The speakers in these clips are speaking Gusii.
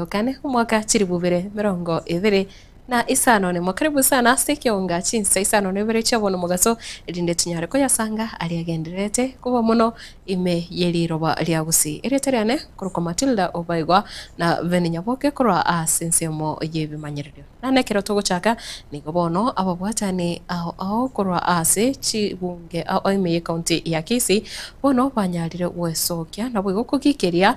okane omwaka chilifu ibere emerongo ebere na isano nemo. Karibu sana ase ekeonga chinsa isano na ibere chia bono mogaso erinde tunyare koyasanga aria agendererete koba mono ime ye riroba ria Gusii. Erieta riane nkorokwa Matilda Obaigwa na Benny Nyaboke korwa ase ensemo y'ebimanyererio. Naende ekero togochaka, nigo bono ababwatani ao ao korwa ase chibunge ao ime y'ecounty ya Kisii bono banyarire gwesokia naboigo kogikeria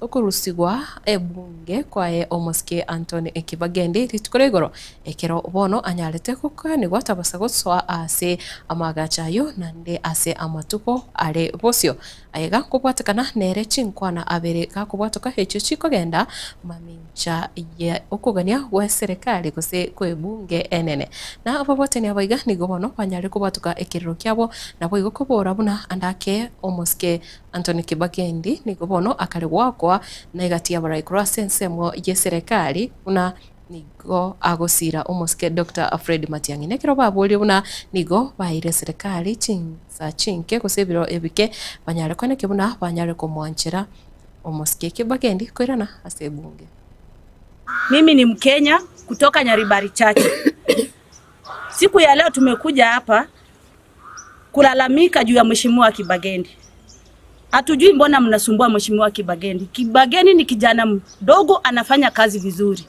okorusigwa ebunge kwaye omosike Anthony Kibagendi rituko ria igoro ekero bono anyarete gokanigwa tabasa gosoa ase amaagacho ayio naende ase amatuko are bosio. Aiga nkobwatekana nere chinkwana abere gakobwatoka echio chikogenda mamincha ye okogania gwe serekari gose kw'ebunge enene. Na ababwatani aba iga nigo bono banyarire kobwatoka ekerero kiabo naboigo kobora buna ande ake omosike Anthony Kibagendi nigo bono akare goakwa na egati y'abarai korwa ase ensemo y'eserekari buna Nigo agosiira omosike Doctor Fred Matiang'i. Nekero baborie buna nigo baeire eserekari chinsa chinke gose ebiro ebike banyare koenekia buna banyare komwanchera omosike Kibagendi koirana ase ebunge. Mimi ni Mkenya kutoka Nyaribari Chache. Siku ya leo tumekuja hapa kulalamika juu ya Mheshimiwa Kibagendi. Hatujui mbona mnasumbua Mheshimiwa Kibagendi. Kibagendi ni kijana mdogo anafanya kazi vizuri.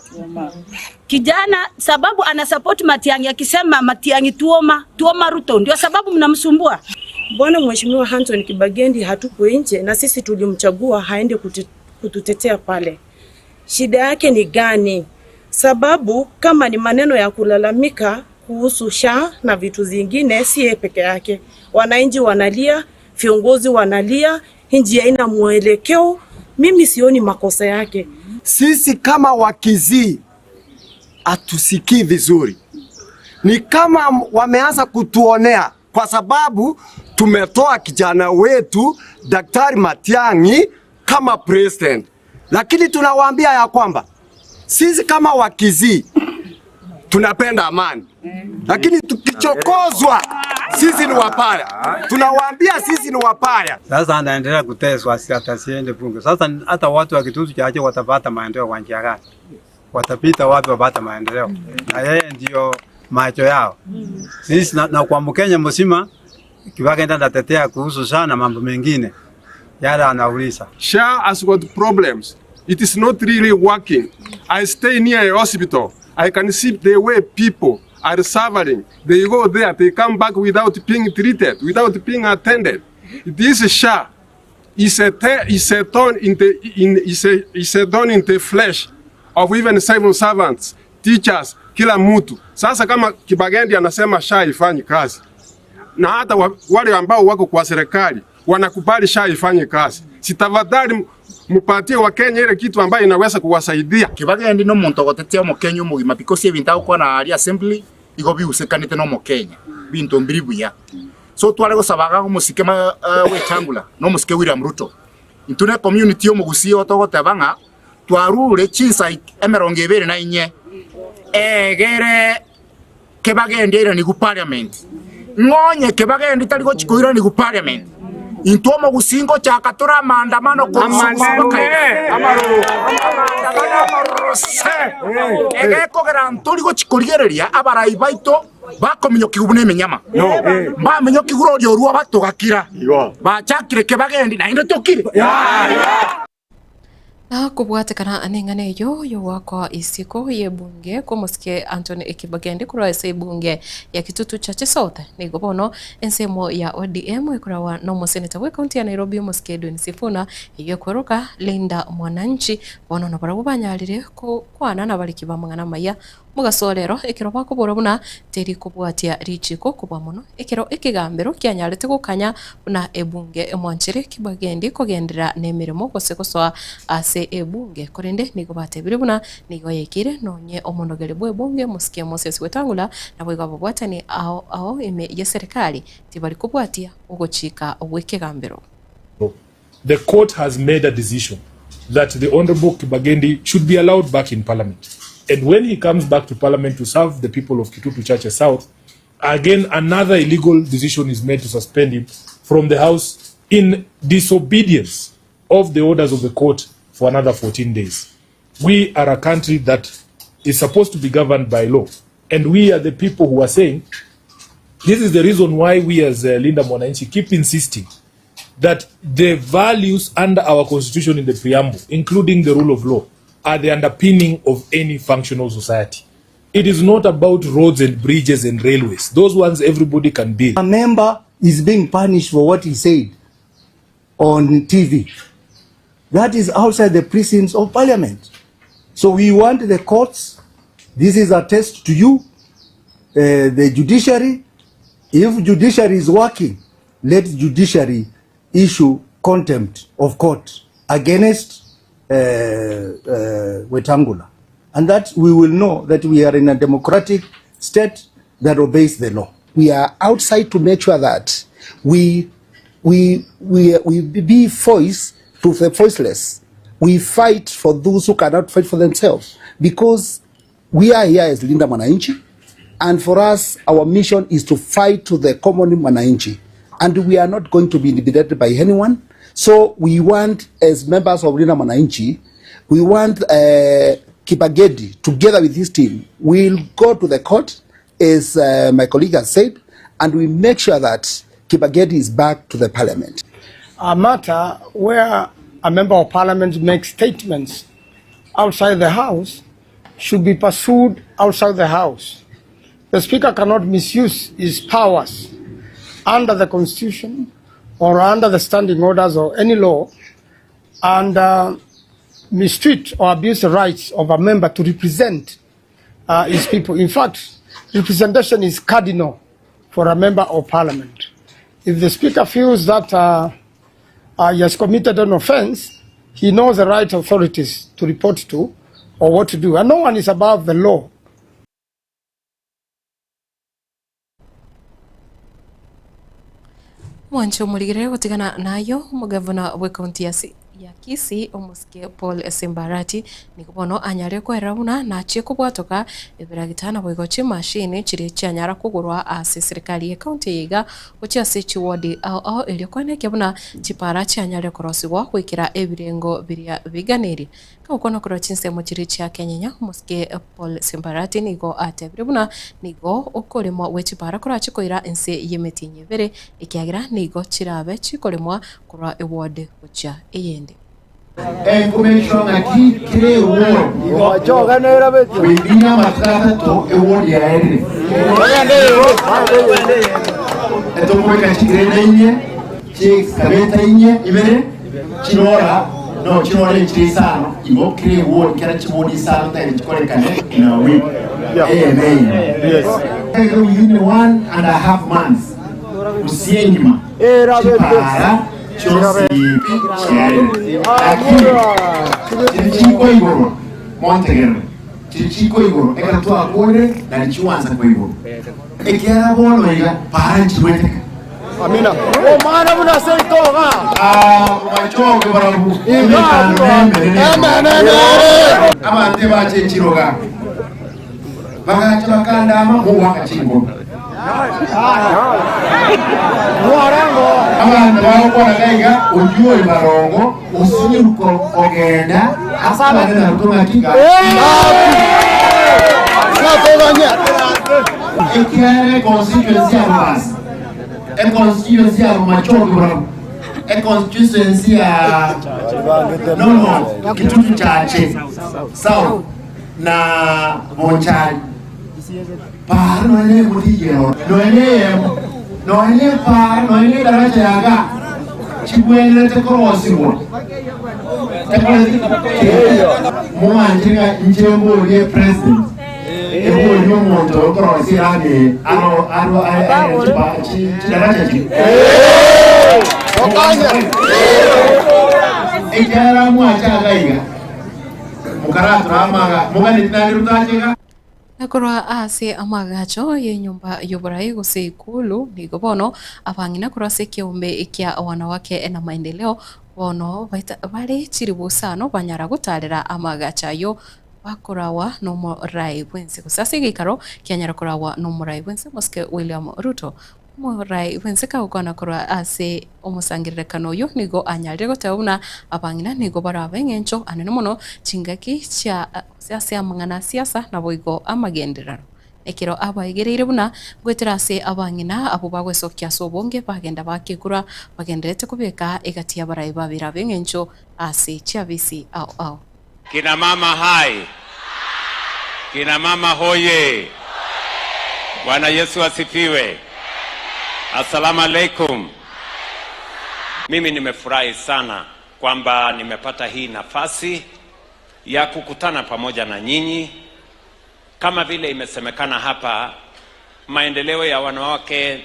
Kijana sababu ana support Matiang'i akisema Matiang'i tuoma, tuoma Ruto ndio sababu mnamsumbua. Mbona Mheshimiwa Anthony Kibagendi hatupo nje na sisi tulimchagua haende kututetea pale? Shida yake ni gani? Sababu kama ni maneno ya kulalamika kuhusu SHA na vitu zingine, si yeye peke yake. Wananchi wanalia, viongozi wanalia, nchi haina mwelekeo. Mimi sioni makosa yake. Sisi kama Wakisii hatusikii vizuri, ni kama wameanza kutuonea kwa sababu tumetoa kijana wetu Daktari Matiang'i kama president, lakini tunawaambia ya kwamba sisi kama Wakisii tunapenda amani, lakini tukichokozwa sisi ni wapaya. Tunawaambia sisi ni wapaya. Sasa anaendelea kuteswa, hata siende bunge. Sasa hata watu wa Kitutu Chache watapata maendeleo kwa njia gani? Watapita wapi wapata maendeleo? Na yeye ndio macho yao. Sisi na, na kwa Mkenya mzima Kibaki ndiye anatetea kuhusu sana mambo mengine yale anauliza. SHA has got problems. It is not really working. I stay near a hospital. I can see the way people are suffering. They go there, they come back without being treated, without being attended. This SHA is a, is a thorn in the, in, is a, is a thorn in the flesh of even civil servants, teachers, kila mtu. Sasa kama Kibagendi anasema SHA haifanyi kazi na hata wale ambao wako kwa serikali wanakubali SHA ifanye kazi, si tafadhali mupatie Wakenya ile kitu ambayo inaweza kuwasaidia. Kibagendi nomonto ogotetea omokenya omogima because ebinto agokwana aria assembly igo biusekanete na omokenya binto mbiri buya so tware gosaba iga omosike ma Wetangula na omosike William Ruto intwe ne community ya omogusii igo togoteba ng'a twarure chinsa emerongo ebere na inye egere Kebagendi airanigwe parliament, ng'a onye Kebagendi tari gochia koiranigwa parliament, intwe omogusii ngochaka tore amaandamano korwa Amakaina. Amaandamano amaroro se! Egekogera ntori gochia korigereria abarai baito bakominyokigwa buna emenyama. Mbaminyokigwe roria orwo batogakira, bachakire Kebagendi naende tokire. Na kobwatekana neng'ana eyio y'ogoakwa isiko y'ebunge kw'omosike Anthony Kibagendi korwa ase ebunge ya Kitutu Chache South, nigo bono ensemo ya ODM ekorawa n'omoseneta bw'ecounty ya Nairobi omosike Edwin Sifuna eyio ekweroka Linda Mwananchi bono nabarabwo banyarire kokwana nabariki b'amang'ana amaya Mogaso rero ekero bakobora buna teri kobwatia richiko kobua mono ekero ekegambero kianyarete gokanya buna ebunge emwanchere kibagendi kogenderera nemeremo gose gosoa ase ebunge korende nigo batebire buna nigo yaikeire nonye omonogeri bw'ebunge Mosike Moses Wetangula naboigo ababwatani ao ao ime yeserikali tibari kobwatia ogochika gw'ekegambero. The court has made a decision that the Honorable Kibagendi should be allowed back in parliament. And when he comes back to parliament to serve the people of Kitutu Chache South, again another illegal decision is made to suspend him from the house in disobedience of the orders of the court for another 14 days. We are a country that is supposed to be governed by law and we are the people who are saying this is the reason why we as Linda Mwananchi keep insisting that the values under our constitution in the preamble, including the rule of law, are the underpinning of any functional society. It is not about roads and bridges and railways. Those ones everybody can build. A member is being punished for what he said on TV. That is outside the precincts of parliament. So we want the courts, this is a test to you, the judiciary. If judiciary is working, let judiciary issue contempt of court against Wetangula. And that we will know that we are in a democratic state that obeys the law. We are outside to make sure that we be voice to the voiceless. We fight for those who cannot fight for themselves, because we are here as Linda Mwananchi, and for us, our mission is to fight to the common Mwananchi, and we are not going to be intimidated by anyone. So we want, as members of Linda Mwananchi, we want Kibagendi, together with his team, will go to the court, as my colleague has said, and we make sure that Kibagendi is back to the parliament. A matter where a member of parliament makes statements outside the house should be pursued outside the house. The speaker cannot misuse his powers under the constitution or under the standing orders or any law and mistreat or abuse the rights of a member to represent his people. In fact, representation is cardinal for a member of parliament. If the speaker feels that he has committed an offense, he knows the right authorities to report to or what to do. And no one is above the law. Mwancho omorigerere gotigana nayo omogavana bw'ekaunti ya ya Kisii omosike Paul Simbarati nigo bono anyare kwerera buna nachie kobwatoka ebiragita na boigo chimashini chiri chianyara kogorwa ase serikali ya kaunti yiga gochia ase chiwodi ao ao erio kweneke buna chipara chianyare korosigwa goikera ebirengo biria biganeri. Kagokwana korwa chinsemo chiri chia Kenyenya omosike Paul Simbarati nigo atebire buna nigo okoremwa gwe chipara korache koira ense y'emetienyi ebere ekiagera nigo chirabe chikoremwa korwa eward gochia eyende. Enkumishonga ki kire ward. Wibina matatu e ward ya ere. Eto mweka chikire na inye, chikabeta inye, ibere, chinora, no, chinora ni chire isano, ibo kire ward, kera chibodi isano, tayari chikore kane, in a week. Amen. Yes. Within 1.5 months, usienyima, chipara, chosi, chiari. Lakini, chirichiko igoro, Montegero, chirichiko igoro, eka tuwa kore, na nichiwanza kwa igoro. Ekiara bono iga, para nchiweteka. Amina. O mana muna seitoga. Ah, machoke barabu. Abante bache chiroga. Bagacha bakanda ama mu wakachingo. Abana bakora gaiga unyuwe marongo usinyuko ogenda asaba na rutuma kinga. Ekiare constituency ya Rwanda. E constituency ya Machoke bro. E constituency ya no no Kitutu Chache. South na Bonchari. Par no ele mutiyero. No ele no ele par no ele daraja yaga. Chibwele te korosirwa. Muwanjira njembo ye president. Ebo yo muntu korosira ni aro aro aro chiba chidaraja chi. Ejara mwacha gaiga. Mukaratura amaga mugani tinani rutachega. Nakorwa ase amagacho ye nyumba y'oborai gose ikulu nigo bono abang'ina korwa ase ekeombe ekia wanawake na maendeleo bono bare chiribusano banyara gotarera amagacho ayo bakorawa n'omorai bwense gose ase egeikaro kianyara korawa n'omorai bwense mosike William Ruto. Omorai bw'ense kagokwana korwa ase omosangererekano oyio nigo anyarire goteba buna abang'ina nigo bare ab'eng'encho anene mono chingaki chia gose ase amang'ana a siasa naboigo amagenderero. Ekero abaegereire buna goetera ase abang'ina abwo bagwesokia ase obonge bagenda bakekura bagendererete kobeka egati y'abarai babere ab'eng'encho ase chiabisi ao ao. Kina mama hai! Kina mama hoye! Bwana Yesu asifiwe! Assalamu alaikum. Mimi nimefurahi sana kwamba nimepata hii nafasi ya kukutana pamoja na nyinyi. Kama vile imesemekana hapa, maendeleo ya wanawake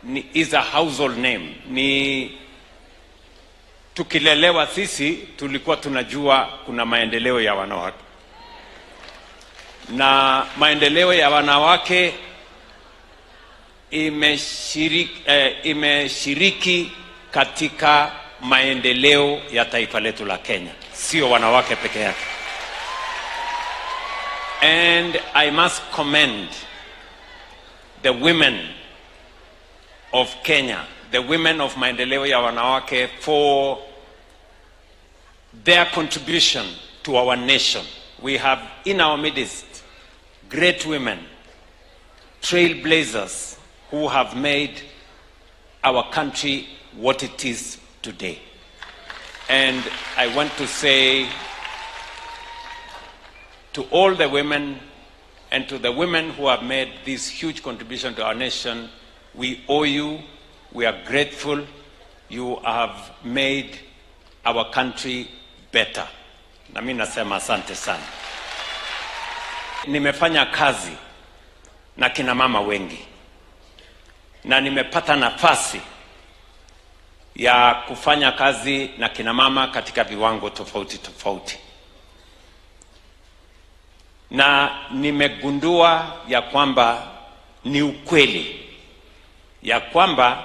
ni, is a household name. Ni tukilelewa sisi tulikuwa tunajua kuna maendeleo ya wanawake, na maendeleo ya wanawake imeshiriki, eh, imeshiriki katika maendeleo ya taifa letu la Kenya, sio wanawake peke yake. And I must commend the women of Kenya, the women of Maendeleo ya Wanawake for their contribution to our nation. We have in our midst great women, trailblazers who have made our country what it is today. And I want to say to all the women and to the women who have made this huge contribution to our nation, we owe you, we are grateful, you have made our country better. Na mimi nasema asante sana. Nimefanya kazi na kina mama wengi na nimepata nafasi ya kufanya kazi na kina mama katika viwango tofauti tofauti, na nimegundua ya kwamba ni ukweli ya kwamba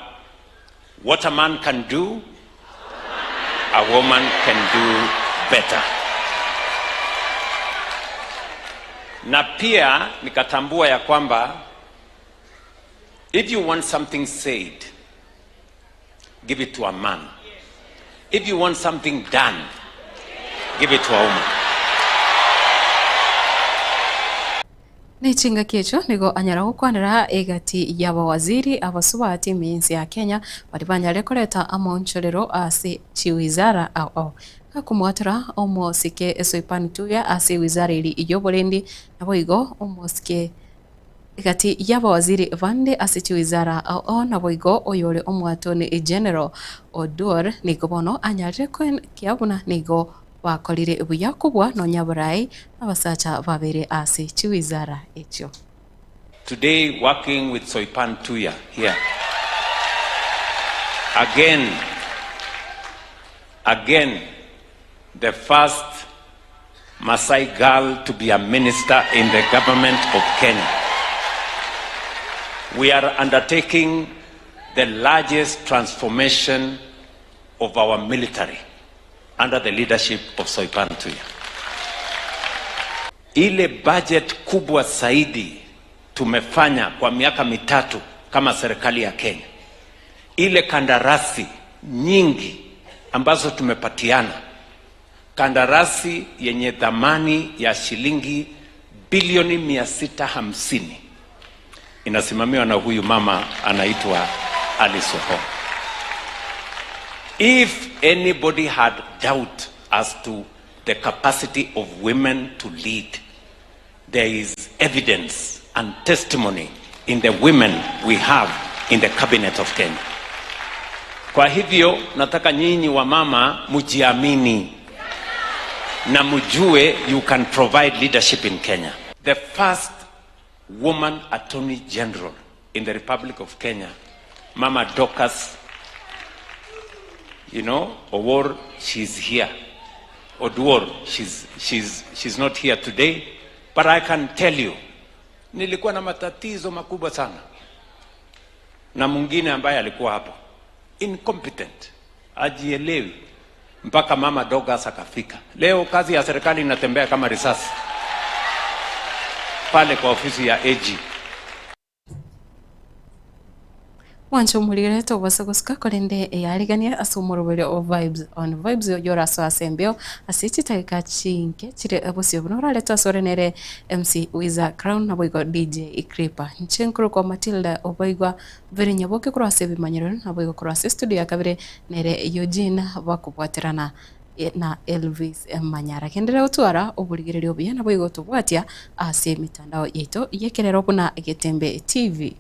what a man can do a woman can do better. Na pia nikatambua ya kwamba if you want something said give it to a man. If you want something done, give it to a woman. Ne chingaki echio nigo anyara gokwanera egati y'abawaziri abasubati ime y'ense ya Kenya baria banyarire koreta amaonchorero ase chiwizara ao ao. Gakomwatora omosike Soipan Tuya ase ewizara eria y'oborendi naboigo omosike Egati y'abawaziri bande ase chiwizara ao ao naboigo oyore Omoattorney General Oduor nigo bono anyarire koenekia buna nigo bakorire buya kobua nonya abarai abasacha babere ase chiwizara echio. Today working with Soipan Tuya here again again the first Masai girl to be a minister in the government of Kenya. We are undertaking the largest transformation of our military under the leadership of Soipan Tuya. Ile budget kubwa zaidi tumefanya kwa miaka mitatu kama serikali ya Kenya, ile kandarasi nyingi ambazo tumepatiana, kandarasi yenye thamani ya shilingi bilioni 650 inasimamiwa na huyu mama anaitwa Alice Wahome. If anybody had doubt as to the capacity of women to lead, there is evidence and testimony in the women we have in the cabinet of Kenya. Kwa hivyo nataka nyinyi wamama mujiamini na mjue you can provide leadership in Kenya. The first woman attorney general in the Republic of Kenya, Mama Dorcas, you know, Owor, she's here. Oduor, she's, she's, she's not here today, but I can tell you, nilikuwa na matatizo makubwa sana na mwingine ambaye alikuwa hapo incompetent, ajielewi mpaka mama Dorcas akafika. Leo kazi ya serikali inatembea kama risasi pale kwa ofisi ya AG. Mwanche omorigere tobasa gosuka korende eyariganie ase omoroberio o Vibes on Vibes oyio orasoe ase embeo ase chidageka chinke chire bosio buna oraretwe asore nere MC Wiza Crown naboigo DJ Creeper. Inche nkorokwa Matilda Obaigwa Very Nyaboke korwa ase ebimanyerero naboigo korwa ase estudio ya kabere nere Eugene bakobwaterana na Elvis Manyara. Genderera gotwara oborigereria obuya naboigo tobwatia ase emitandao yaito yekerero buna Getembe TV.